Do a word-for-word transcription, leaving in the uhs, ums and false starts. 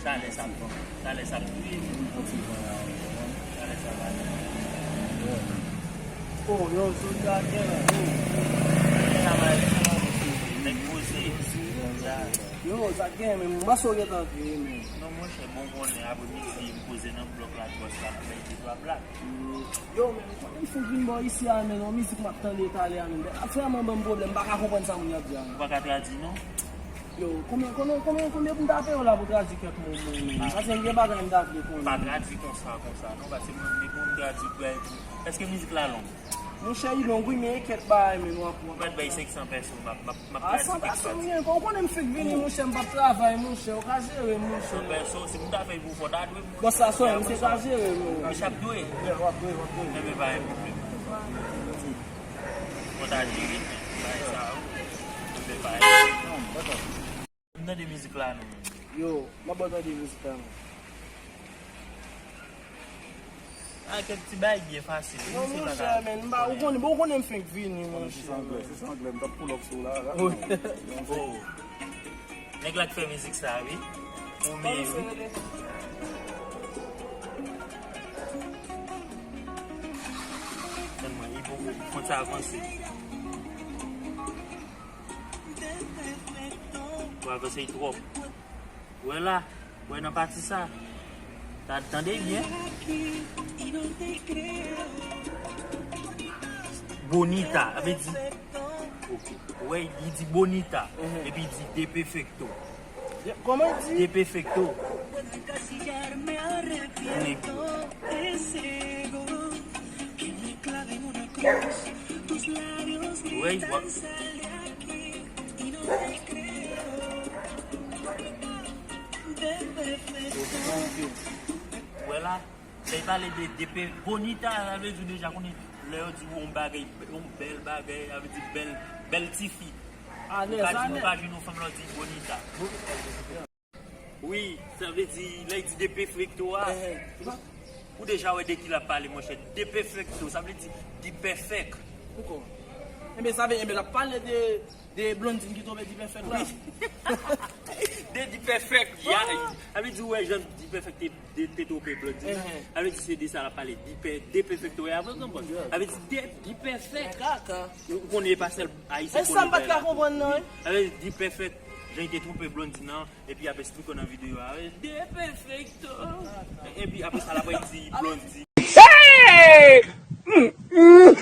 Chalè sa, chalè sa ap touye moun. Chalè sa pa. Oh, yo, sou sa gen la. Chalè sa pa. Nèg poze. Yo, sa gen, men mwen sou gentan kriye, men. Non, monchè, bon konnen, apre midi, m poze nan blòk la, bòs la, m fè de twa blak. Yo, men, kote m fout vin bò isi a, men, yon mizik m ap tande talè a, men. Afè a ban m pwoblèm, m pa ka konprann sa moun y ap di a, men. Ou pa ka tradui, non? Yo, konbyen, konbyen, konbyen, konbyen pou m ta peye w la pou tradui kèk mo, men, men? Paske m gen bagay m ta vle konnen. Pa tradui konsa, konsa, non, paske mwen, mwen, pou m tradui, bay, èske mizik la long? Monchè, li long, wi, men e kèk bagay, men, w ap, w ap. Ou mèt bay senk san pèso, m ap, m ap, m ap tradui kèk pati. A san pèso, men, ou konnen m fèk vini, monchè, m p ap travay, monchè, ou ka jere m, monchè. San pèso, si m ta fè l pou ou, fò w ta dwe m. Bòs la, sò, misye ka jere m, wi. Misye ap dwe? Wi, w ap dwe, w ap dwe. Enben, pa gen pwoblèm. Fò w ta jere m, men, bagay sa, wi. Enben, pa gen pwoblèm. Non, dakò. M tande mizik la non, men. Yo, m ap tande mizik la non. A, kèk ti bagay byen fasil, wi. Non, monchè, men, m pa, ou konnen, bon, ou konnen m fèk vini, monchè. Se anglè, se anglè, m t ap pull up sou la, la. Oh. Nèg la k fè mizik sa, wi. Ou men, wi. Tann mwen, li bon, fò sa avanse. Ou avanse twòp. Wè la, wè nan pati sa. Ta tande byen. Bonita, sa vle di. Ok. Wè, li di bonita. Mhm. Epi li di de perfecto. Kòman di? De perfecto. Wi, w ap. Wè la, lè y pale de, de pe-, bonita, sa vle di deja konnen lè yo di w yon bagay, yon bèl bagay, sa vle di bèl, bèl tifi. Ou ka di, ou ka jwenn yon fanm lè w di bonita. Wi, sa vle di, lè y di de perfecto a, ou deja wè de ki l ap pale, monchè. De perfecto, sa vle di, di pèfèk. Poukò? Enben, sa vle, enben, l ap pale de, de blondin ki tonbe di pèfèk la. Wi. De di pèfèk, ya. Sa vle di, ou wè jan di pèfèk te, te, te tonbe blondin. Sa vle di, se de sa l ap pale, di pè-, de perfecto, ya, vre, konprann? Sa vle di, de, di pèfèk. Kaka. Ou konnen e pa sèl Ayisyen konnen bagay la. E sa m pa t ka konprann, non, wi. Sa vle di, di pèfèk, jan l te twonpe blondin nan. Epi y ap esplike w nan videyo a, de perfecto. Epi apre sa, l ap di Blondy. Hey! Mm, mm.